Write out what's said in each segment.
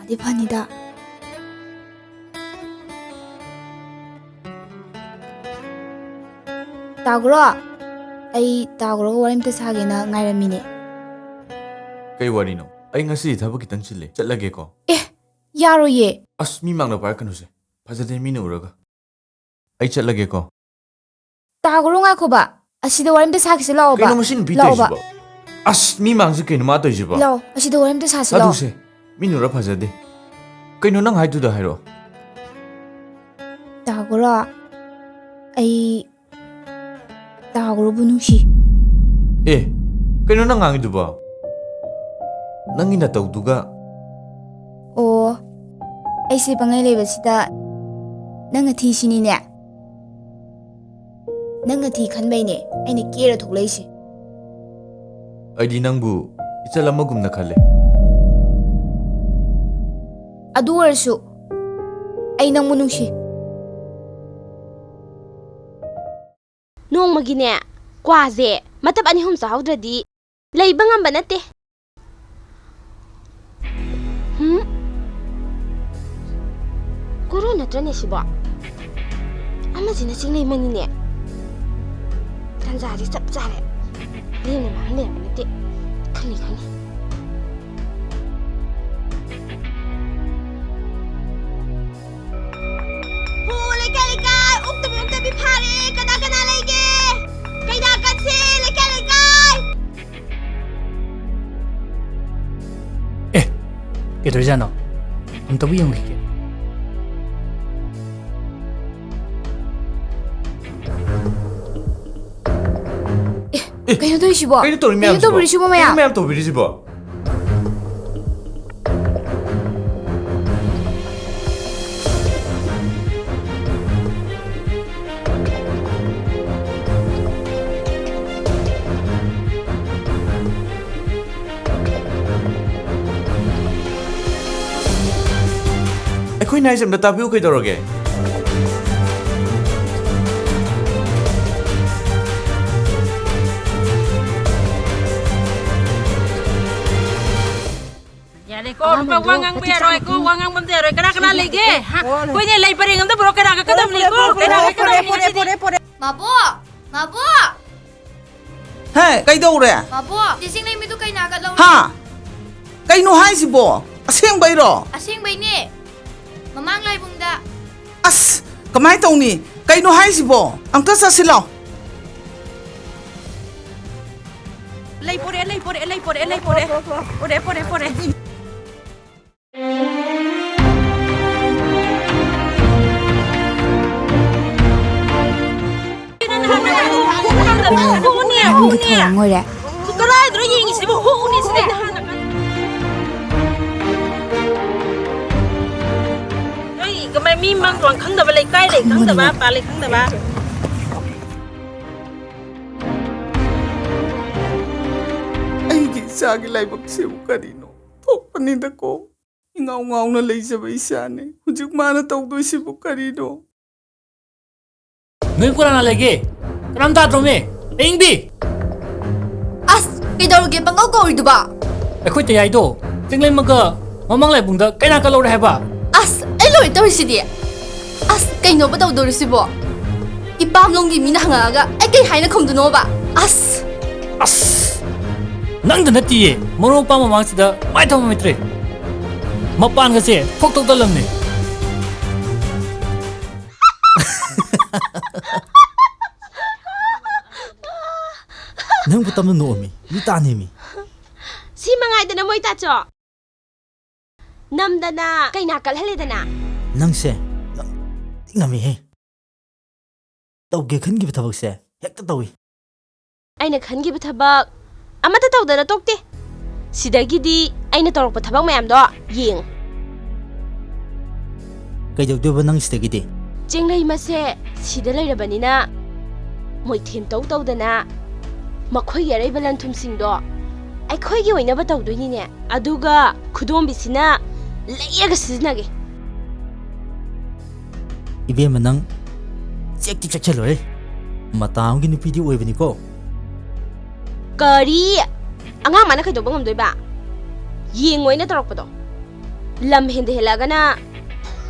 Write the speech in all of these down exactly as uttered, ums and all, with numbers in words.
ꯐꯗꯤ ꯐꯅꯤꯗ꯫ ꯇꯥꯒꯨꯔꯣ, ꯑꯩ ꯇꯥꯒꯨꯔꯣꯒ ꯋꯥꯔꯤ ꯑꯝꯇ ꯁꯥꯒꯦꯅ ꯉꯥꯏꯔꯝꯃꯤꯅꯦ꯫ ꯀꯩ ꯋꯥꯔꯤꯅꯣ? ꯑꯩ ꯉꯁꯤꯗꯤ ꯊꯕꯛ ꯈꯤꯇꯪ ꯆꯤꯜꯂꯦ, ꯆꯠꯂꯒꯦꯀꯣ꯫ ꯑꯦ, ꯌꯥꯔꯣꯏꯌꯦ꯫ ꯑꯁ, ꯃꯤ ꯃꯥꯡꯗ ꯄꯥꯏꯔꯛꯀꯅꯨꯁꯦ, ꯐꯖꯗꯦ ꯃꯤꯅ ꯎꯔꯒ꯫ ꯑꯩ ꯆꯠꯂꯒꯦꯀꯣ꯫ ꯇꯥꯒꯨꯔꯣ, ꯉꯥꯏꯈꯣꯕ, ꯑꯁꯤꯗ ꯋꯥꯔꯤ ꯑꯝꯇ ꯁꯥꯈꯤꯁꯦ, ꯂꯥꯛꯑꯣꯕ꯫ ꯀꯩꯅꯣ ꯃꯁꯤ ꯅꯨꯄꯤ ꯂꯥꯛꯑꯣꯕ꯫ ꯇꯧꯔꯤꯁꯤꯕꯣ? ꯑꯁ, ꯃꯤ ꯃꯥꯡꯁꯤ ꯀꯩꯅꯣ ꯃꯥ ꯇꯧꯔꯤꯁꯤꯕꯣ? ꯂꯥꯛꯑꯣ, ꯑꯁꯤꯗ ꯋꯥꯔꯤ ꯑꯝꯇ ꯁꯥꯁꯤ, ꯂꯥꯛꯑꯣ꯫ ꯊꯥꯗꯣꯛꯁꯦ, ꯃꯤꯅ ꯎꯔ ꯐꯖꯗꯦ꯫ ꯀꯩꯅꯣ ꯅꯪ ꯍꯥꯏꯗꯨꯗ ꯍꯥꯏꯔꯛꯑꯣ꯫ ꯇꯥꯒꯨꯔꯣ, ꯑꯩ ꯇꯥꯒꯨꯔꯣꯕꯨ ꯅꯨꯡꯁꯤ꯫ ꯑꯦ, ꯀꯩꯅꯣ ꯅꯪ ꯉꯥꯡꯉꯤꯗꯨꯕꯣ? ꯅꯪꯒꯤ ꯅꯇꯧꯗꯨꯒ꯫ ꯑꯣ, ꯑꯩꯁꯦ ꯄꯪꯂꯩ ꯂꯩꯕꯁꯤꯗ ꯅꯪꯅ ꯊꯤꯁꯤꯅꯤꯅꯦ? ꯅꯪꯅ ꯊꯤ ꯈꯟꯕꯩꯅꯦ ꯑꯩꯅ ꯀꯦꯔ ꯊꯣꯛꯂꯛꯏꯁꯦ꯫ ꯑꯩꯗꯤ ꯅꯪꯕꯨ ꯏꯆꯜ ꯑꯃꯒꯨꯝꯅ ꯈꯜꯂꯦ꯫ ꯑꯗꯨ ꯑꯣꯏꯔꯁꯨ ꯑꯩ ꯅꯪꯕꯨ ꯅꯨꯡꯁꯤ꯫ ꯅꯣꯡꯃꯒꯤꯅꯦ, ꯀ꯭ꯋꯥꯁꯦ ꯃꯇꯞ ꯑꯅꯤ ꯑꯍꯨꯝ ꯆꯥꯍꯧꯗ꯭ꯔꯗꯤ ꯂꯩꯕ ꯉꯝꯕ ꯅꯠꯇꯦ꯫ ꯍꯨꯝ? ꯀꯣꯔꯣ ꯅꯠꯇ꯭ꯔꯅꯦ ꯁꯤꯕꯣ? ꯑꯃꯁꯤꯅ ꯆꯤꯡꯂꯩꯃꯅꯤꯅꯦ꯫ ꯇꯟꯖꯥꯗꯤ ꯆꯞ ꯆꯥꯔꯦ꯫ ꯂꯦꯝꯅ ꯃꯥꯡꯍꯟꯕ ꯌꯥꯕ ꯅꯠꯇꯦ꯫ ꯈꯪꯉꯤ, ꯈꯪꯉꯤ꯫ ꯍꯣ, ꯂꯩꯀꯥꯏ, ꯂꯩꯀꯥꯏ, ꯑꯣꯛꯇꯕꯤ, ꯑꯣꯛꯇꯕꯤ ꯐꯥꯔꯦ꯫ ꯀꯅꯥ, ꯀꯅꯥ ꯂꯩꯒꯦ? ꯀꯩꯅꯥ ꯀꯠꯁꯦ, ꯂꯩꯀꯥꯏ, ꯂꯩꯀꯥꯏ꯫ ꯑꯦ, ꯀꯩꯗꯧꯔꯤꯖꯥꯠꯅꯣ? ꯑꯝꯇꯕꯨ ꯌꯦꯡꯉꯨꯈꯤꯒꯦ꯫ ꯑꯦ, ꯑꯦ, ꯀꯩꯅꯣ ꯇꯧꯔꯤꯁꯤꯕꯣ? ꯀꯩꯅꯣ ꯇꯧꯔꯤ ꯀꯩꯅꯣ ꯃꯌꯥꯝꯁꯤꯕꯣ? ꯇꯧꯕꯤꯔꯤꯁꯤꯕꯣ ꯃꯌꯥꯝ? ꯀꯩꯅꯣ ꯃꯌꯥꯝ ꯇꯧꯕꯤꯔꯤꯁꯤꯕꯣ? ꯑꯩꯈꯣꯏꯅ ꯍꯥꯏꯁꯦ ꯑꯝꯇ ꯇꯥꯕꯤꯌꯨ ꯀꯩꯗꯧꯔꯒꯦ? ꯌꯥꯔꯦ, ꯀꯣ, ꯂꯨꯄꯥ ꯋꯥ ꯉꯥꯡꯕ ꯌꯥꯔꯣꯏ, ꯀꯣ, ꯋꯥ ꯉꯥꯡꯕ ꯑꯝꯇ ꯌꯥꯔꯣꯏ꯫ ꯀꯅꯥ ꯀꯅꯥ ꯂꯩꯒꯦ? ꯍꯥ? ꯑꯩꯈꯣꯏꯅꯦ, ꯂꯩ ꯄꯔꯦꯡ ꯑꯝꯇ ꯄꯨꯔꯛꯑꯣ, ꯀꯅꯥ ꯀꯅꯥ ꯂꯩꯒꯦ? ꯄꯣꯔꯦ, ꯄꯣꯔꯦ, ꯄꯣꯔꯦ, ꯄꯣꯔꯦ꯫ ꯃꯥꯕꯣ! ꯃꯥꯕꯣ! ꯍꯦ, ꯀꯩꯗꯧꯔꯦ? ꯃꯥꯕꯣ, ꯆꯦ ꯆꯤꯡꯂꯦꯝꯕꯤꯗꯨ ꯀꯩꯅꯥ ꯀꯠꯂꯧꯔꯦ꯫ ꯍꯥ? ꯀꯩꯅꯣ ꯍꯥꯏꯁꯤꯕꯣ? ꯑꯁꯦꯡꯕꯩꯔꯣ? ꯑꯁꯦꯡꯕꯩꯅꯦ꯫ ꯃꯃꯥꯡ ꯂꯥꯏꯕꯨꯡꯗ꯫ ꯑꯁ, ꯀꯃꯥꯏ ꯇꯧꯅꯤ? ꯀꯩꯅꯣ ꯍꯥꯏꯁꯤꯕꯣ? ꯑꯝꯇ ꯆꯠꯁꯤ ꯂꯥꯎ꯫ ꯂꯩ ꯄꯣꯔꯛꯑꯦ, ꯂꯩ ꯄꯣꯔꯛꯑꯦ, ꯂꯩ ꯄꯣꯔꯛꯑꯦ, ꯂꯩ ꯄꯣꯔꯛꯑꯦ꯫ ꯄꯣꯔꯛꯑꯦ, ꯄꯣꯔꯛꯑꯦ, ꯄꯣꯔꯛꯑꯦ꯫ ꯅꯪꯒꯤ ꯊꯧꯔꯥꯡ ꯑꯣꯏꯔꯦ꯫ ꯀꯗꯥꯏꯗꯅꯣ ꯌꯦꯡꯉꯤꯁꯤꯕꯣ? ꯍꯨꯛꯅꯤ ꯁꯤꯗꯩꯗ ꯍꯥꯟꯅ ꯀꯟ-, ꯅꯣꯏ ꯀꯃꯥꯏ ꯃꯤ ꯃꯥꯡ ꯇꯣꯡ ꯈꯪꯗꯕ, ꯂꯩꯀꯥꯏ ꯂꯩ ꯈꯪꯗꯕ, ꯄꯥꯜ ꯂꯩ ꯈꯪꯗꯕ꯫ ꯑꯩꯒꯤ ꯏꯆꯥꯒꯤ ꯂꯥꯏꯕꯛꯁꯤꯕꯨ ꯀꯔꯤꯅꯣ? ꯊꯣꯛꯄꯅꯤꯗꯀꯣ꯫ ꯏꯉꯥꯎ ꯉꯥꯎꯅ ꯂꯩꯖꯕ ꯏꯆꯥꯅꯦ꯫ ꯍꯧꯖꯤꯛ ꯃꯥꯅ ꯇꯧꯗꯣꯏꯁꯤꯕꯨ ꯀꯔꯤꯅꯣ? ꯅꯣꯏ ꯀꯅꯥ ꯂꯩꯒꯦ? ꯀꯅꯥꯝ ꯇꯥꯗ꯭ꯔꯣꯃꯦ? ꯑꯌꯤꯡꯕꯤ! ꯑꯁ, ꯀꯩꯗꯧꯔꯒꯦ ꯄꯪꯀꯧ ꯀꯧꯔꯤꯗꯨꯕꯣ? ꯑꯩꯈꯣꯏ ꯇꯌꯥꯏꯗꯣ ꯆꯤꯡꯂꯦꯝꯃꯒ ꯃꯃꯥꯡ ꯂꯥꯏꯕꯨꯡꯗ ꯀꯩꯅꯥ ꯀꯠꯂꯧꯔꯦ ꯍꯥꯏꯕ꯫ ꯑꯁ, ꯑꯩ ꯂꯣꯏꯔꯦ ꯇꯧꯔꯤꯁꯤꯗꯤ꯫ ꯑꯁ, ꯀꯩꯅꯣꯕ ꯇꯧꯗꯣꯔꯤꯁꯤꯕꯣ? ꯏꯄꯥꯝꯂꯣꯝꯒꯤ ꯃꯤꯅ ꯍꯪꯉꯛꯑꯒ ꯑꯩ ꯀꯩ ꯍꯥꯏꯅ ꯈꯨꯝꯗꯣꯏꯅꯣꯕ? ꯑꯁ! ꯑꯁ! ꯅꯪꯗ ꯅꯠꯇꯤꯌꯦ, ꯃꯔꯨꯞ ꯃꯄꯥꯡ ꯃꯃꯥꯡꯁꯤꯗ ꯃꯥꯏ ꯊꯝꯃꯝꯃꯤꯇ꯭ꯔꯦ꯫ ꯃꯄꯥꯟꯒꯁꯦ ꯊꯣꯛ ꯊꯣꯛ ꯇꯠꯂꯝꯅꯦ꯫ ꯅꯪꯕꯨ ꯇꯝꯅ ꯅꯣꯛꯑꯝꯃꯤ, ꯃꯤ ꯇꯥꯅꯤꯃꯤ꯫ ꯁꯤ ꯃꯉꯥꯏꯗꯅ ꯃꯣꯏ ꯇꯥꯆꯣ꯫ ꯅꯝꯗꯅ ꯀꯩꯅꯥ ꯀꯠꯍꯜꯂꯦꯗꯅ꯫ ꯅꯪꯁꯦ ꯉꯝ-, ꯉꯝꯃꯤꯍꯦ꯫ ꯇꯧꯒꯦ ꯈꯟꯈꯤꯕ ꯊꯕꯛꯁꯦ ꯍꯦꯛꯇ ꯇꯧꯏ꯫ ꯑꯩꯅ ꯈꯟꯈꯤꯕ ꯊꯕꯛ ꯑꯃꯠꯇ ꯇꯧꯗꯅ ꯇꯣꯛꯇꯦ꯫ ꯁꯤꯗꯒꯤꯗꯤ ꯑꯩꯅ ꯇꯧꯔꯛꯄ ꯊꯕꯛ ꯃꯌꯥꯝꯗꯣ ꯌꯦꯡꯉꯨ꯫ ꯀꯩꯗꯧꯗꯣꯏꯕ ꯅꯪ ꯁꯤꯗꯒꯤꯗꯤ? ꯆꯦꯡꯂꯩ ꯃꯁꯦ ꯁꯤꯗ ꯂꯩꯔꯕꯅꯤꯅ ꯃꯣꯏꯊꯦꯝ ꯇꯧ ꯇꯧꯗꯅ ꯃꯈꯣꯏꯒꯤ ꯑꯔꯩꯕ ꯂꯟ ꯊꯨꯝꯁꯤꯡꯗꯣ ꯑꯩꯈꯣꯏꯒꯤ ꯑꯣꯏꯅꯕ ꯇꯧꯗꯣꯏꯅꯤꯅꯦ꯫ ꯑꯗꯨꯒ ꯈꯨꯗꯣꯝꯕꯤꯁꯤꯅ ꯂꯩꯔꯒ ꯁꯤꯖꯤꯟꯅꯒꯦ꯫ ꯏꯕꯦꯝꯃ, ꯅꯪ ꯆꯦꯛꯇꯤ ꯆꯦꯛꯁꯤꯜꯂꯣꯍꯦ꯫ ꯃꯇꯥ ꯑꯃꯒꯤ ꯅꯨꯄꯤꯗꯤ ꯑꯣꯏꯕꯅꯤꯀꯣ꯫ ꯀꯔꯤ? ꯑꯉꯥꯡ ꯃꯥꯅ ꯀꯩꯗꯧꯕ ꯉꯝꯗꯣꯏꯕ? ꯌꯦꯡꯉꯣꯏꯅ ꯇꯧꯔꯛꯄꯗꯣ꯫ ꯂꯝ ꯍꯦꯟꯗ ꯍꯦꯜꯂꯛꯑꯒꯅ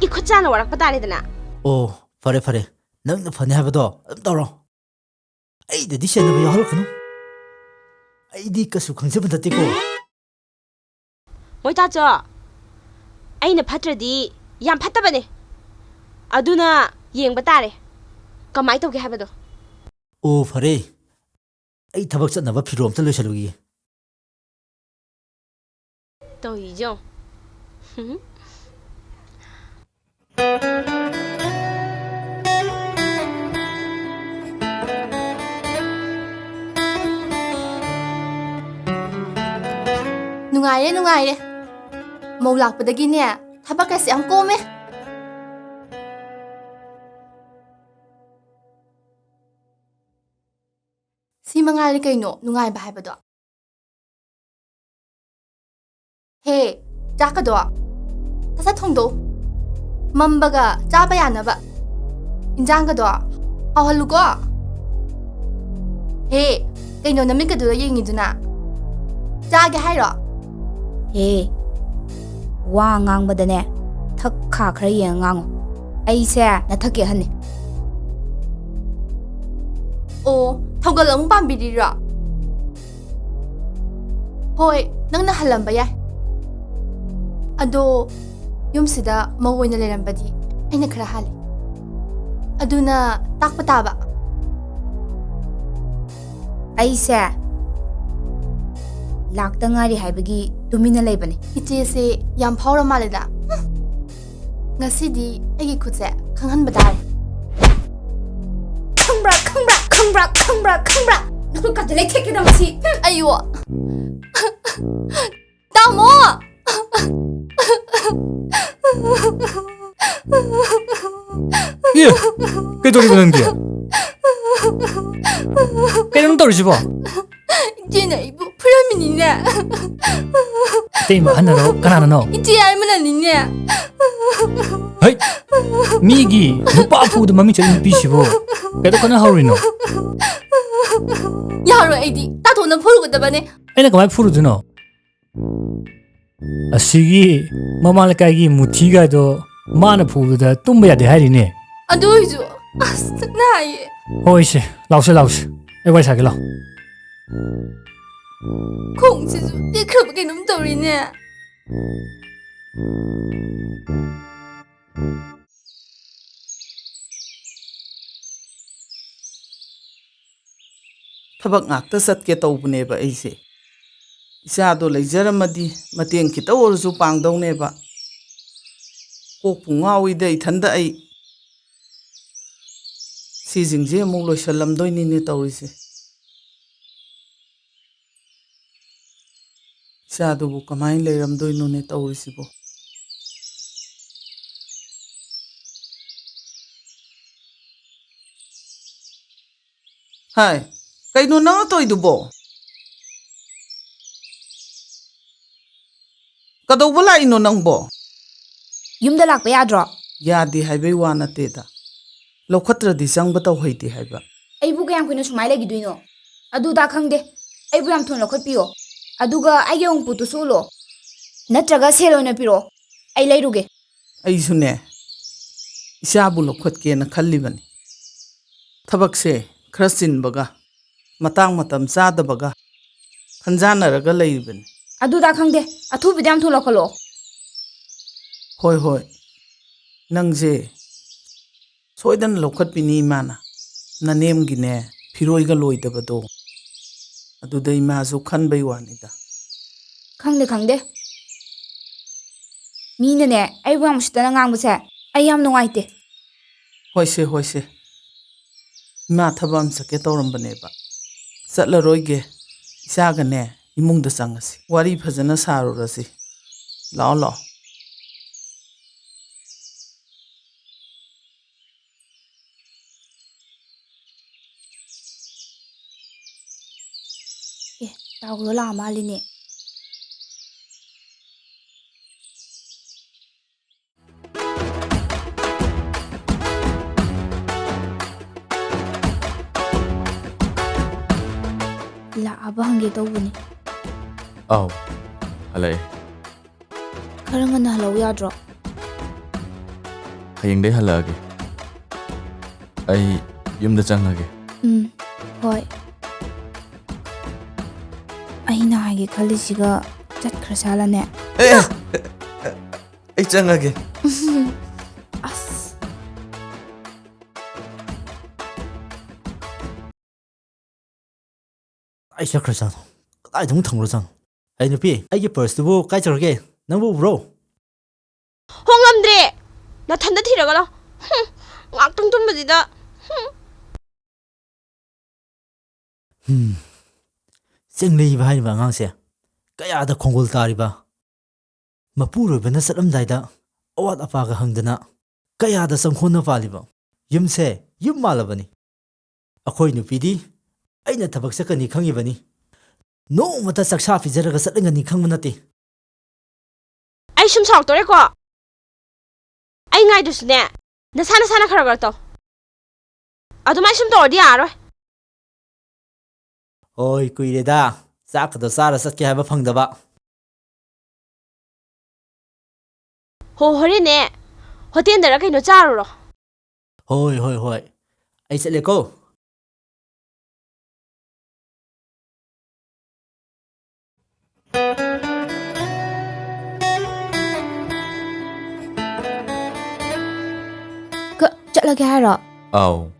ꯏꯈꯨꯠ ꯆꯥꯅ ꯋꯥꯔꯛꯄ ꯇꯥꯔꯦꯗꯅ꯫ ꯑꯣ, ꯐꯔꯦ, ꯐꯔꯦ, ꯅꯪꯅ ꯐꯅꯤ ꯍꯥꯏꯕꯗꯣ ꯑꯗꯨꯝ ꯇꯧꯔꯣ꯫ ꯑꯩꯗꯗꯤ ꯁꯦꯟꯅꯕ ꯌꯥꯎꯍꯜꯂꯛꯀꯅꯨ꯫ ꯑꯩꯗꯤ ꯀꯩꯁꯨ ꯈꯪꯖꯕ ꯅꯠꯇꯦꯀꯣ꯫ ꯃꯣꯏꯇꯥꯆꯣ, ꯑꯩꯅ ꯐꯠꯇ꯭ꯔꯗꯤ ꯌꯥꯝ ꯐꯠꯇꯕꯅꯦ꯫ ꯑꯗꯨꯅ ꯌꯦꯡꯕ ꯇꯥꯔꯦ, ꯀꯃꯥꯏ ꯇꯧꯒꯦ ꯍꯥꯏꯕꯗꯣ꯫ ꯑꯣ, ꯐꯔꯦ꯫ ꯑꯩ ꯊꯕꯛ ꯆꯠꯅꯕ ꯐꯤꯔꯣꯜ ꯑꯝꯇ ꯂꯣꯏꯁꯜꯂꯨꯈꯤꯒꯦ꯫ ꯇꯧꯔꯤꯁꯦ ꯌꯦꯡꯉꯣ꯫ ꯅꯨꯡꯉꯥꯏꯔꯦ, ꯅꯨꯡꯉꯥꯏꯔꯦ꯫ ꯃꯧ ꯂꯥꯛꯄꯗꯒꯤꯅꯦ, ꯊꯕꯛꯀꯁꯦ ꯌꯥꯝ ꯀꯣꯝꯃꯦ꯫ ꯁꯤ ꯃꯉꯥꯏꯔꯦ ꯀꯩꯅꯣ ꯅꯨꯡꯉꯥꯏꯕ ꯍꯥꯏꯕꯗꯣ꯫ ꯍꯦ, ꯆꯥꯛꯀꯗꯣ ꯁꯠ ꯁꯠ ꯊꯣꯡꯗꯣꯛꯎ꯫ ꯃꯝꯕꯒ ꯆꯥꯕ ꯌꯥꯅꯕ꯫ ꯏꯟꯖꯥꯡꯒꯗꯣ ꯍꯥꯎꯍꯜꯂꯨꯀꯣ꯫ ꯍꯦ, ꯀꯩꯅꯣ ꯅꯃꯤꯠꯀꯗꯨꯗ ꯌꯦꯡꯉꯤꯗꯨꯅ? ꯆꯥꯒꯦ ꯍꯥꯏꯔꯣ? ꯍꯦ, ꯋꯥ ꯉꯥꯡꯕꯗꯅꯦ ꯊꯛ ꯈꯥ ꯈꯔ ꯌꯦꯡꯉ ꯉꯥꯡꯉꯨ꯫ ꯑꯩꯁꯦ ꯅꯊꯛꯀꯤ ꯑꯍꯟꯅꯤ꯫ ꯑꯣ, ꯊꯧꯒꯜ ꯑꯃꯨꯛ ꯄꯥꯝꯕꯤꯔꯤꯔꯣ? ꯍꯣꯏ, ꯅꯪꯅ ꯍꯜꯂꯝꯕ ꯌꯥꯏ꯫ ꯑꯗꯣ ꯌꯨꯝꯁꯤꯗ ꯃꯧ ꯑꯣꯏꯅ ꯂꯩꯔꯝꯕꯗꯤ ꯑꯩꯅ ꯈꯔ ꯍꯥꯜꯂꯤ꯫ ꯑꯗꯨꯅ ꯇꯥꯛꯄ ꯇꯥꯕ꯫ ꯑꯩꯁꯦ ꯂꯥꯛꯇ ꯉꯥꯏꯔꯤ ꯍꯥꯏꯕꯒꯤ ꯇꯨꯃꯤꯟꯅ ꯂꯩꯕꯅꯤ꯫ ꯏꯆꯦꯁꯦ ꯌꯥꯝ ꯐꯥꯎꯔ ꯃꯥꯜꯂꯦꯗ꯫ ꯉꯁꯤꯗꯤ ꯑꯩꯒꯤ ꯈꯨꯠꯁꯦ ꯈꯪꯍꯟꯕ ꯇꯥꯔꯦ꯫ ꯈꯪꯕ꯭ꯔꯥ, ꯈꯪꯕ꯭ꯔꯥ, ꯈꯪꯕ꯭ꯔꯥ, ꯈꯪꯕ꯭ꯔꯥ, ꯈꯪꯕ꯭ꯔꯥ? ꯅꯈꯨꯠꯀꯥꯁꯦ ꯂꯩꯊꯦꯛꯀꯦꯗ ꯃꯁꯤ꯫ ꯑꯌꯣ꯫ ꯇꯥꯃꯣ! ꯑꯦ, ꯀꯩꯗꯧꯔꯤꯕ ꯅꯪꯗꯤ? ꯀꯩꯅꯣ ꯅꯪ ꯇꯧꯔꯤꯁꯤꯕꯣ? ꯏꯆꯦꯅ ꯑꯩꯕꯨ ꯐꯨꯔꯝꯃꯤꯅꯤꯅꯦ꯫ ꯏꯇꯩꯃ ꯑꯍꯟꯅꯔꯣ? ꯀꯅꯥꯅꯅꯣ? ꯏꯆꯦ ꯌꯥꯏꯃꯅꯅꯤꯅꯦ꯫ ꯍꯩ! ꯃꯤꯒꯤ ꯅꯨꯄꯥ ꯐꯨꯕꯗ ꯃꯃꯤꯡ ꯆꯠꯂꯤ ꯅꯨꯄꯤꯁꯤꯕꯨ ꯀꯩꯗꯧ ꯀꯟꯅ ꯍꯧꯔꯤꯅꯣ? ꯌꯥꯔꯣꯏ, ꯑꯩꯗꯤ ꯇꯥꯊꯣꯛꯅ ꯐꯨꯔꯨꯒꯗꯕꯅꯦ꯫ ꯑꯩꯅ ꯀꯃꯥꯏ ꯐꯨꯔꯨꯗꯣꯏꯅꯣ? ꯑꯁꯤꯒꯤ ꯃꯃꯥ ꯂꯩꯀꯥꯏꯒꯤ ꯃꯨꯊꯤꯒꯗꯣ ꯃꯥꯅ ꯐꯨꯕꯗ ꯇꯨꯝꯕ ꯌꯥꯗꯦ ꯍꯥꯏꯔꯤꯅꯦ꯫ ꯑꯗꯨ ꯑꯣꯏꯔꯁꯨ ꯑꯁ ꯅꯥꯏꯌꯦ꯫ ꯍꯣꯏꯁꯦ, ꯂꯥꯎꯁꯦ ꯂꯥꯎꯁꯦ, ꯑꯩ ꯋꯥꯔꯤ ꯁꯥꯒꯦ ꯂꯥꯎ꯫ ꯈꯣꯡꯁꯤꯁꯨ ꯇꯦꯛꯈ꯭ꯔꯕ ꯀꯩꯅꯣꯝ ꯇꯧꯔꯤꯅꯦ꯫ ꯊꯕꯛ ꯉꯥꯛꯇ ꯆꯠꯀꯦ ꯇꯧꯕꯅꯦꯕ ꯑꯩꯁꯦ꯫ ꯏꯆꯥꯗꯣ ꯂꯩꯖꯔꯝꯃꯗꯤ ꯃꯇꯦꯡ ꯈꯤꯇ ꯑꯣꯏꯔꯁꯨ ꯄꯥꯡꯗꯧꯅꯦꯕ꯫ ꯀꯣꯛꯄꯨ ꯉꯥꯎꯏꯗ ꯏꯊꯟꯗ ꯑꯩ꯫ ꯁꯤꯁꯤꯡꯁꯦ ꯑꯃꯨꯛ ꯂꯣꯏꯁꯜꯂꯝꯗꯣꯏꯅꯤꯅꯦ ꯇꯧꯔꯤꯁꯦ꯫ ꯏꯆꯥꯗꯨꯕꯨ ꯀꯃꯥꯏꯅ ꯂꯩꯔꯝꯗꯣꯏꯅꯣꯅꯦ ꯇꯧꯔꯤꯁꯤꯕꯣ? ꯍꯥꯏ, ꯀꯩꯅꯣ ꯅꯪꯅ ꯇꯧꯔꯤꯗꯨꯕꯣ? ꯀꯗꯧꯕ ꯂꯥꯛꯏꯅꯣ ꯅꯪꯕꯣ? ꯌꯨꯝꯗ ꯂꯥꯛꯄ ꯌꯥꯗ꯭ꯔꯣ? ꯌꯥꯗꯦ ꯍꯥꯏꯕꯩ ꯋꯥ ꯅꯠꯇꯦꯗ, ꯂꯧꯈꯠꯇ꯭ꯔꯗꯤ ꯆꯪꯕ ꯇꯧꯍꯩꯗꯦ ꯍꯥꯏꯕ꯫ ꯑꯩꯕꯨ ꯀꯌꯥꯝ ꯀꯨꯏꯅ ꯁꯨꯃꯥꯏ ꯂꯩꯈꯤꯗꯣꯏꯅꯣ? ꯑꯗꯨꯗ ꯈꯪꯗꯦ, ꯑꯩꯕꯨ ꯌꯥꯝ ꯊꯨꯅ ꯂꯧꯈꯠꯄꯤꯌꯣ꯫ ꯑꯗꯨꯒ ꯑꯩꯒꯤ ꯑꯋꯨꯟꯄꯣꯠꯇꯨꯁꯨ ꯎꯠꯂꯣ, ꯅꯠꯇ꯭ꯔꯒ ꯁꯦꯜ ꯑꯣꯏꯅ ꯄꯤꯔꯛꯑꯣ, ꯑꯩ ꯂꯩꯔꯨꯒꯦ꯫ ꯑꯩꯁꯨꯅꯦ, ꯏꯆꯥꯕꯨ ꯂꯧꯈꯠꯀꯦꯅ ꯈꯜꯂꯤꯕꯅꯤ꯫ ꯊꯕꯛꯁꯦ ꯈꯔ ꯆꯤꯟꯕꯒ, ꯃꯇꯥꯡ ꯃꯇꯝ ꯆꯥꯗꯕꯒ ꯈꯟꯖꯥꯟꯅꯔꯒ ꯂꯩꯔꯤꯕꯅꯤ꯫ ꯑꯗꯨꯗ ꯈꯪꯗꯦ, ꯑꯊꯨꯕꯤꯗ ꯌꯥꯝ ꯊꯨꯅ ꯂꯧꯈꯠꯂꯛꯑꯣ꯫ ꯍꯣꯏ, ꯍꯣꯏ, ꯅꯪꯁꯦ ꯁꯣꯏꯗꯅ ꯂꯧꯈꯠꯄꯤꯅꯤ ꯏꯃꯥꯅ꯫ ꯅꯅꯦꯝꯒꯤꯅꯦ, ꯐꯤꯔꯣꯏꯒ ꯂꯣꯏꯗꯕꯗꯣ, ꯑꯗꯨꯗ ꯏꯃꯥꯁꯨ ꯈꯟꯕꯩ ꯋꯥꯅꯤꯗ꯫ ꯈꯪꯗꯦ, ꯈꯪꯗꯦ꯫ ꯃꯤꯅꯅꯦ, ꯑꯩꯕꯨ ꯌꯥꯝ ꯎꯁꯤꯠꯇꯅ ꯉꯥꯡꯕꯁꯦ ꯑꯩ ꯌꯥꯝ ꯅꯨꯡꯉꯥꯏꯇꯦ꯫ ꯍꯣꯏꯁꯦ, ꯍꯣꯏꯁꯦ꯫ ꯏꯃꯥ ꯊꯕꯛ ꯑꯃ ꯆꯠꯀꯦ ꯇꯧꯔꯝꯕꯅꯦꯕ꯫ ꯆꯠꯂꯔꯣꯏꯒꯦ꯫ ꯏꯆꯥꯒꯅꯦ, ꯏꯃꯨꯡꯗ ꯆꯪꯉꯁꯤ꯫ ꯋꯥꯔꯤ ꯐꯖꯅ ꯁꯥꯔꯨꯔꯁꯤ꯫ ꯂꯥꯛꯑꯣ, ꯂꯥꯛꯑꯣ꯫ ꯑꯦ, ꯇꯥꯎꯔꯣ ꯂꯥꯛꯑ ꯃꯥꯜꯂꯤꯅꯦ꯫ ꯂꯥꯛꯑꯕ ꯍꯪꯒꯦ ꯇꯧꯕꯅꯤ꯫ ꯑꯧ, ꯍꯜꯂꯛꯑꯦ꯫ ꯈꯔ ꯉꯟꯅ ꯍꯜꯂꯛꯎ ꯌꯥꯗ꯭ꯔꯣ? ꯍꯌꯦꯡꯗꯩ ꯍꯜꯂꯛꯑꯒꯦ꯫ ꯑꯩ ꯌꯨꯝꯗ ꯆꯪꯉꯒꯦ꯫ ꯎꯝ, ꯍꯣꯏ꯫ ꯑꯩꯅ ꯍꯥꯏꯒꯦ ꯈꯜꯂꯤꯁꯤꯒ ꯆꯠꯈ꯭ꯔ ꯖꯥꯠꯂꯅꯦ? ꯑꯦ! ꯑꯩ ꯆꯪꯉꯒꯦ꯫ ꯑꯁ꯫ ꯀꯗꯥꯏ ꯆꯠꯈ꯭ꯔꯖꯥꯠꯅꯣ? ꯀꯗꯥꯏꯗ ꯑꯃꯨꯛ ꯊꯝꯈ꯭ꯔꯖꯥꯠꯅꯣ? ꯑꯩ ꯅꯨꯄꯤ, ꯑꯩꯒꯤ ꯄꯔꯁꯇꯨꯕꯨ ꯀꯥꯏ ꯆꯠꯈ꯭ꯔꯒꯦ? ꯅꯪꯕꯨ ꯎꯕ꯭ꯔꯣ? ꯍꯣ, ꯉꯝꯗ꯭ꯔꯦ! ꯅꯊꯟꯗ ꯊꯤꯔꯒ ꯂꯥꯎ꯫ ꯍꯨꯝ, ꯉꯥꯛꯇꯪ ꯇꯨꯝꯕꯁꯤꯗ꯫ ꯍꯨꯝ꯫ ꯍꯨꯝ꯫ ꯆꯤꯡꯂꯩꯕ ꯍꯥꯏꯔꯤꯕ ꯑꯉꯥꯡꯁꯦ ꯀꯌꯥꯗ ꯈꯣꯡꯒꯣꯜ ꯇꯥꯔꯤꯕ? ꯃꯄꯨꯔꯣꯏꯕꯅ ꯆꯠꯂꯝꯗꯥꯏꯗ ꯑꯋꯥꯠ ꯑꯄꯥꯒ ꯍꯪꯗꯅ ꯀꯌꯥꯗ ꯆꯪꯈꯣꯟꯅ ꯄꯥꯜꯂꯤꯕ? ꯌꯨꯝꯁꯦ ꯌꯨꯝ ꯃꯥꯜꯂꯕꯅꯤ꯫ ꯑꯩꯈꯣꯏ ꯅꯨꯄꯤꯗꯤ ꯑꯩꯅ ꯊꯕꯛ ꯆꯠꯀꯅꯤ ꯈꯪꯉꯤꯕꯅꯤ꯫ ꯅꯣꯡꯃꯇ ꯆꯥꯛꯁꯥ ꯄꯤꯖꯔꯒ ꯆꯠꯂꯝꯒꯅꯤ ꯈꯪꯕ ꯅꯠꯇꯦ꯫ ꯑꯩ ꯁꯨꯝ ꯁꯥꯎꯔꯛꯇꯣꯔꯦꯀꯣ꯫ ꯑꯩ ꯉꯥꯏꯗꯨꯁꯨꯅꯦ, ꯅꯁꯥ ꯅꯁꯥꯅ ꯈꯔ ꯈꯔ ꯇꯧ꯫ ꯑꯗꯨꯃꯥꯏꯅ ꯁꯨꯝ ꯇꯧꯔꯗꯤ ꯌꯥꯔꯔꯣꯏ꯫ ꯍꯣꯏ, ꯀꯨꯏꯔꯦꯗ ꯆꯥꯛꯀꯗꯣ ꯆꯥꯔ ꯆꯠꯀꯦ ꯍꯥꯏꯕ ꯐꯪꯗꯕ꯫ ꯍꯣ, ꯍꯣꯔꯦꯟꯅꯦ ꯍꯣꯇꯦꯜꯗꯔ ꯀꯩꯅꯣ ꯆꯥꯔꯨꯔꯣ꯫ ꯍꯣꯏ, ꯍꯣꯏ, ꯍꯣꯏ꯫ ꯑꯩ ꯆꯠꯂꯦꯀꯣ꯫ ꯀ-, ꯆꯠꯂꯒꯦ ꯍꯥꯏꯔꯣ? ꯑꯥꯎ꯫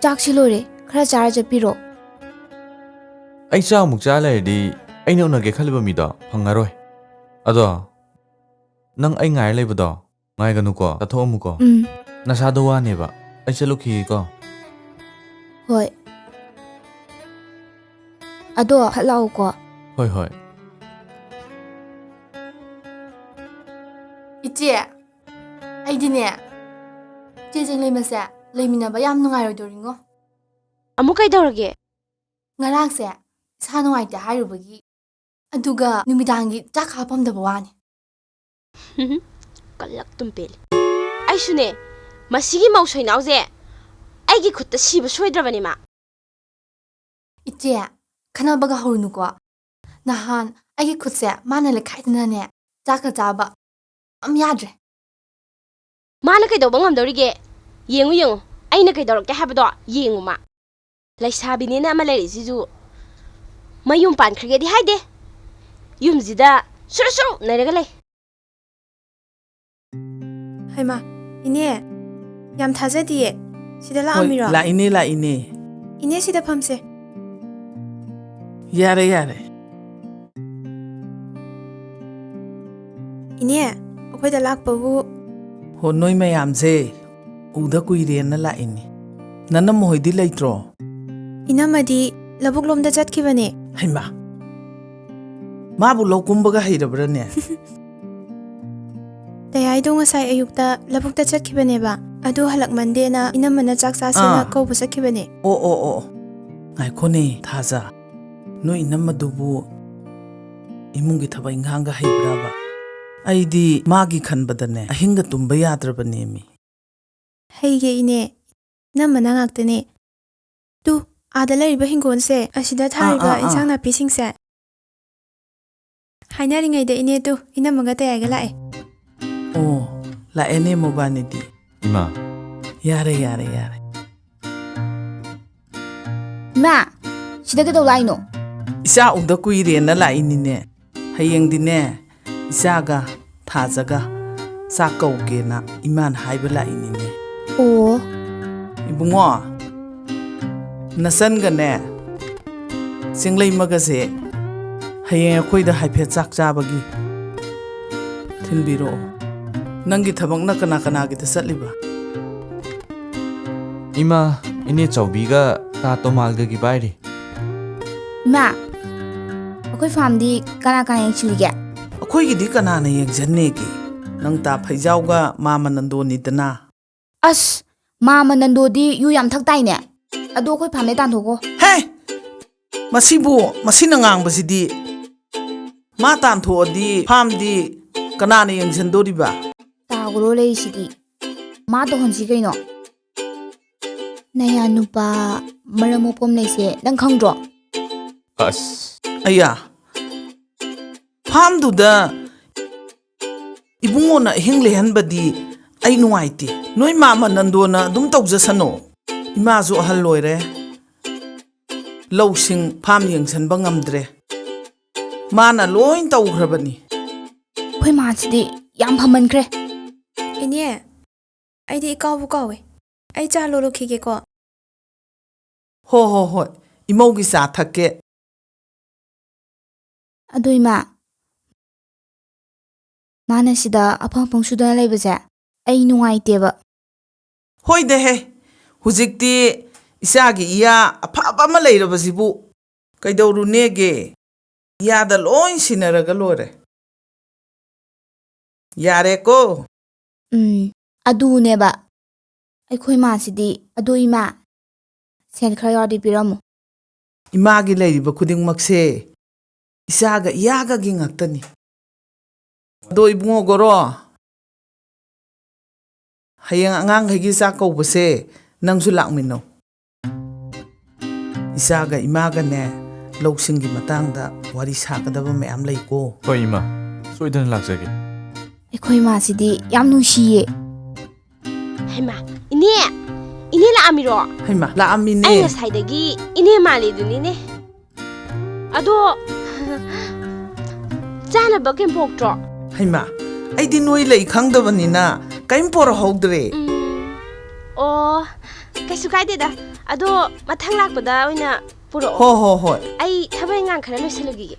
ꯆꯥꯛꯁꯤ ꯂꯣꯏꯔꯦ, ꯈꯔ ꯆꯥꯔ ꯆꯠꯄꯤꯔꯣ꯫ ꯑꯩ ꯆꯥꯛ ꯑꯃꯨꯛ ꯆꯥ ꯂꯩꯔꯗꯤ ꯑꯩꯅ ꯎꯅꯒꯦ ꯈꯜꯂꯤꯕ ꯃꯤꯗꯣ ꯐꯪꯉꯔꯣꯏ꯫ ꯑꯗꯣ ꯅꯪ ꯑꯩ ꯉꯥꯏꯔ ꯂꯩꯕꯗꯣ ꯉꯥꯏꯒꯅꯨꯀꯣ, ꯆꯠꯊꯣꯛꯑꯝꯃꯨꯀꯣ꯫ ꯎꯝ꯫ ꯅꯁꯥꯗꯣ ꯋꯥꯅꯦꯕ, ꯑꯩ ꯆꯠꯂꯨꯈꯤꯒꯦꯀꯣ꯫ ꯍꯣꯏ꯫ ꯑꯗꯣ ꯐꯠ ꯂꯥꯛꯎꯀꯣ꯫ ꯍꯣꯏ, ꯍꯣꯏ꯫ ꯏꯆꯦ, ꯑꯩꯗꯤꯅꯦ, ꯏꯆꯦ ꯆꯦꯡꯂꯩꯃꯁꯦ ꯂꯩꯃꯤꯟꯅꯕ ꯌꯥꯝ ꯅꯨꯡꯉꯥꯏꯔꯣꯏꯗꯧꯔꯤꯉꯣ꯫ ꯑꯃꯨꯛ ꯀꯩꯗꯧꯔꯒꯦ? ꯉꯔꯥꯡꯁꯦ ꯏꯁꯥ ꯅꯨꯡꯉꯥꯏꯇꯦ ꯍꯥꯏꯔꯨꯕꯒꯤ, ꯑꯗꯨꯒ ꯅꯨꯃꯤꯗꯥꯡꯒꯤ ꯆꯥꯛ ꯍꯥꯞꯄꯝꯗꯕ ꯋꯥꯅꯤ꯫ ꯀꯜꯂꯛꯇꯨꯝ ꯄꯦꯜꯂꯤ꯫ ꯑꯩꯁꯨꯅꯦ, ꯃꯁꯤꯒꯤ ꯃꯧ ꯁꯣꯏꯅꯥꯎꯁꯦ ꯑꯩꯒꯤ ꯈꯨꯠꯇ ꯁꯤꯕ ꯁꯣꯏꯗ꯭ꯔꯕꯅꯤ ꯃꯥ꯫ ꯏꯆꯦ, ꯈꯠꯅꯕꯒ ꯍꯧꯔꯨꯅꯨꯀꯣ꯫ ꯅꯍꯥꯟ ꯑꯩꯒꯤ ꯈꯨꯠꯁꯦ ꯃꯥꯅ ꯂꯩꯈꯥꯏꯗꯅꯅꯦ, ꯆꯥꯛꯀ ꯆꯥꯕ ꯑꯝ ꯌꯥꯗ꯭ꯔꯦ꯫ ꯃꯥꯅ ꯀꯩꯗꯧꯕ ꯉꯝꯗꯧꯔꯤꯒꯦ? ꯌꯦꯡꯉꯨ, ꯌꯦꯡꯉꯨ, ꯑꯩꯅ ꯀꯩꯗꯧꯔꯛꯀꯦ ꯍꯥꯏꯕꯗꯣ ꯌꯦꯡꯉꯨ꯫ ꯃꯥ ꯂꯩꯁꯥꯕꯤꯅꯦꯅ ꯑꯃ ꯂꯩꯔꯤꯁꯤꯁꯨ ꯃꯌꯨꯝ ꯄꯥꯟꯈ꯭ꯔꯒꯦꯗꯤ ꯍꯥꯏꯗꯦ, ꯌꯨꯝꯁꯤꯗ ꯁꯨꯔꯨ ꯁꯨꯔꯨ ꯅꯩꯔꯒ ꯂꯩ꯫ ꯍꯩꯃꯥ, ꯏꯅꯦ, ꯌꯥꯝ ꯊꯥꯖꯗꯤꯌꯦ꯫ ꯁꯤꯗ ꯍꯣꯏ, ꯂꯥꯛꯑꯝꯃꯤꯔꯣ? ꯂꯥꯛꯏꯅꯦ, ꯂꯥꯛꯏꯅꯦ꯫ ꯏꯅꯦ, ꯁꯤꯗ ꯐꯝꯁꯦ꯫ ꯌꯥꯔꯦ, ꯌꯥꯔꯦ꯫ ꯏꯅꯦ, ꯑꯩꯈꯣꯏꯗ ꯂꯥꯛꯄꯕꯨ? ꯍꯣ, ꯅꯣꯏ ꯃꯌꯥꯝꯁꯦ ꯎꯗ ꯀꯨꯏꯔꯦꯅ ꯂꯥꯛꯏꯅꯦ꯫ ꯅꯅꯝꯃ ꯍꯣꯏꯗꯤ ꯂꯩꯇ꯭ꯔꯣ? ꯏꯅꯝꯃꯗꯤ ꯂꯧꯕꯨꯛ ꯂꯣꯝꯗ ꯆꯠꯈꯤꯕꯅꯦ꯫ ꯍꯩꯃꯥ, ꯃꯥꯕꯨ ꯂꯧ ꯀꯨꯝꯕꯒ ꯍꯩꯔꯕ꯭ꯔꯅꯦ? ꯇꯌꯥꯏꯗꯣ ꯉꯁꯥꯏ ꯑꯌꯨꯛꯇ ꯂꯧꯕꯨꯛꯇ ꯆꯠꯈꯤꯕꯅꯦꯕ꯫ ꯑꯗꯨ ꯍꯜꯂꯛꯃꯟꯗꯦꯅ ꯏꯅꯝꯃꯅ ꯆꯥꯛ ꯆꯥꯁꯦꯅ ꯑꯥ꯫ ꯀꯧꯕ ꯆꯠꯈꯤꯕꯅꯦ꯫ ꯑꯣ, ꯑꯣ, ꯑꯣ, ꯑꯣ꯫ ꯉꯥꯏꯈꯣꯅꯦ, ꯊꯥꯖ꯫ ꯅꯣꯏ ꯏꯅꯝꯃꯗꯨꯕꯨ ꯏꯃꯨꯡꯒꯤ ꯊꯕꯛ ꯏꯪꯈꯥꯡꯒ ꯍꯩꯕ꯭ꯔꯕ? ꯑꯩꯗꯤ ꯃꯥꯒꯤ ꯈꯟꯕꯗꯅꯦ, ꯑꯍꯤꯡꯒ ꯇꯨꯝꯕ ꯌꯥꯗ꯭ꯔꯕꯅꯦꯃꯤ꯫ ꯍꯩꯒꯦ ꯏꯅꯦ, ꯏꯅꯝꯃꯅ ꯉꯥꯛꯇꯅꯦ꯫ ꯇꯨ, ꯑꯥꯗ ꯂꯩꯔꯤꯕ ꯍꯤꯡꯒꯣꯜꯁꯦ, ꯑꯁꯤꯗ ꯑꯥ, ꯊꯥꯔꯤꯕ ꯑꯥ, ꯑꯥ꯫ ꯏꯟꯁꯥꯡ ꯅꯥꯄꯤꯁꯤꯡꯁꯦ꯫ ꯍꯥꯏꯅꯔꯤꯉꯩꯗ ꯏꯅꯦ ꯇꯨ, ꯏꯅꯝꯃꯒ ꯇꯌꯥꯏꯒ ꯂꯥꯛꯑꯦ꯫ ꯑꯣ, ꯂꯥꯛꯑꯦꯅꯦ ꯃꯣꯕꯥꯅꯤꯗꯤ꯫ ꯏꯃꯥ꯫ ꯌꯥꯔꯦ, ꯌꯥꯔꯦ, ꯌꯥꯔꯦ꯫ ꯏꯃꯥ, ꯁꯤꯗ ꯀꯩꯗꯧ ꯂꯥꯛꯏꯅꯣ? ꯏꯆꯥ ꯎꯗ ꯀꯨꯏꯔꯦꯅ ꯂꯥꯛꯏꯅꯤꯅꯦ꯫ ꯍꯌꯦꯡꯗꯤꯅꯦ, ꯏꯆꯥꯒ ꯊꯥꯖꯒ ꯆꯥꯛ ꯀꯧꯒꯦꯅ ꯏꯃꯥꯅ ꯍꯥꯏꯕ ꯂꯥꯛꯏꯅꯤꯅꯦ꯫ ꯑꯣ꯫ ꯏꯕꯨꯡꯉꯣ, ꯅꯆꯟꯒꯅꯦ, ꯆꯤꯡꯂꯩꯃꯒꯁꯦ ꯍꯌꯦꯡ ꯑꯩꯈꯣꯏꯗ ꯍꯥꯏꯐꯦꯠ ꯆꯥꯛ ꯆꯥꯕꯒꯤ ꯊꯤꯟꯕꯤꯔꯛꯑꯣ꯫ ꯅꯪꯒꯤ ꯊꯕꯛꯅ ꯀꯅꯥ ꯀꯅꯥꯒꯤꯗ ꯆꯠꯂꯤꯕ? ꯏꯃꯥ, ꯏꯅꯦ ꯆꯥꯎꯕꯤꯒ ꯇꯥ ꯇꯣꯃꯥꯜꯒꯒꯤ ꯄꯥꯏꯔꯤ꯫ ꯏꯃꯥ, ꯑꯩꯈꯣꯏ ꯐꯥꯝꯗꯤ ꯀꯅꯥ ꯀꯅꯥ ꯌꯦꯡꯁꯤꯜꯂꯤꯒꯦ? ꯑꯩꯈꯣꯏꯒꯤꯗꯤ ꯀꯅꯥꯅ ꯌꯦꯡꯁꯤꯟꯅꯦꯒꯦ? ꯅꯪ ꯇꯥ ꯐꯩꯖꯥꯎꯒ ꯃꯥꯃ ꯅꯟꯗꯣꯅꯤꯗꯅ꯫ ꯑꯁ, ꯃꯥꯃ ꯅꯟꯗꯣꯗꯤ ꯌꯨ ꯌꯥꯝ ꯊꯛ ꯇꯥꯏꯅꯦ꯫ ꯑꯗꯣ ꯑꯩꯈꯣꯏ ꯐꯥꯝꯗꯩ ꯇꯥꯟꯊꯣꯛꯈꯣ꯫ ꯍꯦ! ꯃꯁꯤꯕꯨ, ꯃꯁꯤꯅ ꯉꯥꯡꯕꯁꯤꯗꯤ꯫ ꯃꯥ ꯇꯥꯟꯊꯣꯛꯑꯗꯤ ꯐꯥꯝꯗꯤ ꯀꯅꯥꯅ ꯌꯦꯡꯁꯤꯟꯗꯣꯔꯤꯕ? ꯇꯥꯒ꯭ꯔꯣ ꯂꯩꯔꯤꯁꯤꯗꯤ꯫ ꯃꯥ ꯇꯧꯍꯟꯁꯤ ꯀꯩꯅꯣ꯫ ꯅꯌꯥ ꯅꯨꯄꯥ ꯃꯔꯝ ꯃꯣꯛꯄ ꯑꯃ ꯂꯩꯁꯦ ꯅꯪ ꯈꯪꯗ꯭ꯔꯣ? ꯑꯁ꯫ ꯑꯌꯥ꯫ ꯐꯥꯝꯗꯨꯗ ꯏꯕꯨꯡꯉꯣꯅ ꯑꯍꯤꯡ ꯂꯦꯛꯍꯟꯕꯗꯤ ꯑꯩ ꯅꯨꯡꯉꯥꯏꯇꯦ꯫ ꯅꯣꯏ ꯃꯥꯃ ꯅꯟꯗꯣꯅ ꯑꯗꯨꯝ ꯇꯧꯖꯁꯅꯣ꯫ ꯏꯃꯥꯁꯨ ꯑꯍꯜ ꯑꯣꯏꯔꯦ꯫ ꯂꯧꯁꯤꯡ ꯐꯥꯝ ꯌꯦꯡꯁꯟꯕ ꯉꯝꯗ꯭ꯔꯦ꯫ ꯃꯥꯅ ꯂꯣꯏ ꯇꯧꯈ꯭ꯔꯕꯅꯤ꯫ ꯑꯩꯈꯣꯏ ꯃꯥꯁꯤꯗꯤ ꯌꯥꯝ ꯐꯃꯟꯈ꯭ꯔꯦ꯫ ꯏꯅꯦ, ꯑꯩꯗꯤ ꯏꯀꯥꯎꯕꯨ ꯀꯥꯎꯋꯦ꯫ ꯑꯩ ꯆꯥ ꯂꯣꯜꯂꯨꯈꯤꯒꯦꯀꯣ꯫ ꯍꯣ ꯍꯣ ꯍꯣꯏ, ꯏꯃꯧꯒꯤ ꯆꯥ ꯊꯛꯀꯦ꯫ ꯑꯗꯨ ꯏꯃꯥ, ꯃꯥꯅ ꯁꯤꯗ ꯑꯐꯪ ꯑꯐꯪ ꯁꯨꯗꯅ ꯂꯩꯕꯁꯦ ꯑꯩ ꯅꯨꯡꯉꯥꯏꯇꯦꯕ꯫ ꯍꯣꯏꯗꯍꯦ, ꯍꯧꯖꯤꯛꯇꯤ ꯏꯆꯥꯒꯤ ꯏꯌꯥ ꯑꯐꯕ ꯑꯃ ꯂꯩꯔꯕꯁꯤꯕꯨ ꯀꯩꯗꯧꯔꯨꯅꯦꯒꯦ? ꯏꯌꯥꯗ ꯂꯣꯏ ꯁꯤꯟꯅꯔꯒ ꯂꯣꯏꯔꯦ꯫ ꯌꯥꯔꯦꯀꯣ? ꯎꯝ, ꯑꯗꯨꯅꯦꯕ꯫ ꯑꯩꯈꯣꯏ ꯃꯥꯁꯤꯗꯤ, "ꯑꯗꯨ ꯏꯃꯥ, ꯁꯦꯟ ꯈꯔ ꯌꯥꯎꯔꯗꯤ ꯄꯤꯔꯝꯃꯨ"꯫ ꯏꯃꯥꯒꯤ ꯂꯩꯔꯤꯕ ꯈꯨꯗꯤꯡꯃꯛꯁꯦ ꯏꯆꯥꯒ ꯏꯌꯥꯒꯒꯤ ꯉꯥꯛꯇꯅꯤ꯫ ꯑꯗꯣ ꯏꯕꯨꯡꯉꯣ ꯒꯣꯔꯣ, ꯍꯌꯦꯡ ꯑꯉꯥꯡꯈꯩꯒꯤ ꯆꯥꯛ ꯀꯧꯕꯁꯦ ꯅꯪꯁꯨ ꯂꯥꯛꯃꯤꯟꯅꯧ꯫ ꯏꯆꯥꯒ ꯏꯃꯥꯒꯅꯦ, ꯂꯧꯁꯤꯡꯒꯤ ꯃꯇꯥꯡꯗ ꯋꯥꯔꯤ ꯁꯥꯒꯗꯕ ꯃꯌꯥꯝ ꯂꯩꯀꯣ꯫ ꯍꯣꯏ ꯏꯃꯥ, ꯁꯣꯏꯗꯅ ꯂꯥꯛꯆꯒꯦ꯫ ꯑꯩꯈꯣꯏ ꯃꯥꯁꯤꯗꯤ ꯌꯥꯝ ꯅꯨꯡꯁꯤꯌꯦ꯫ ꯍꯩꯃꯥ, ꯏꯅꯦ! ꯏꯅꯦ ꯂꯥꯛꯑꯝꯃꯤꯔꯣ? ꯍꯩꯃꯥ, ꯂꯥꯛꯑꯝꯃꯤꯅꯦ꯫ ꯑꯩ ꯉꯁꯥꯏꯗꯒꯤ ꯏꯅꯦ ꯃꯥꯜꯂꯤꯗꯨꯅꯤꯅꯦ꯫ ꯑꯗꯣ, ꯆꯥꯅꯕ ꯀꯩꯝ ꯄꯣꯛꯇ꯭ꯔꯣ? ꯍꯩꯃꯥ, ꯑꯩꯗꯤ ꯅꯣꯏ ꯂꯩ ꯈꯪꯗꯕꯅꯤꯅ ꯀꯔꯤꯝ ꯄꯣꯔꯛꯍꯧꯗ꯭ꯔꯦ꯫ ꯎꯝ, ꯑꯣ, ꯀꯩꯁꯨ ꯀꯥꯏꯗꯦꯗ꯫ ꯑꯗꯣ, ꯃꯊꯪ ꯂꯥꯛꯄꯗ ꯑꯣꯏꯅ ꯄꯨꯔꯛꯑꯣ꯫ ꯍꯣ, ꯍꯣ, ꯍꯣꯏ꯫ ꯑꯩ ꯊꯕꯛ ꯏꯪꯈꯥꯡ ꯈꯔ ꯂꯣꯏꯁꯤꯜꯂꯨꯈꯤꯒꯦ꯫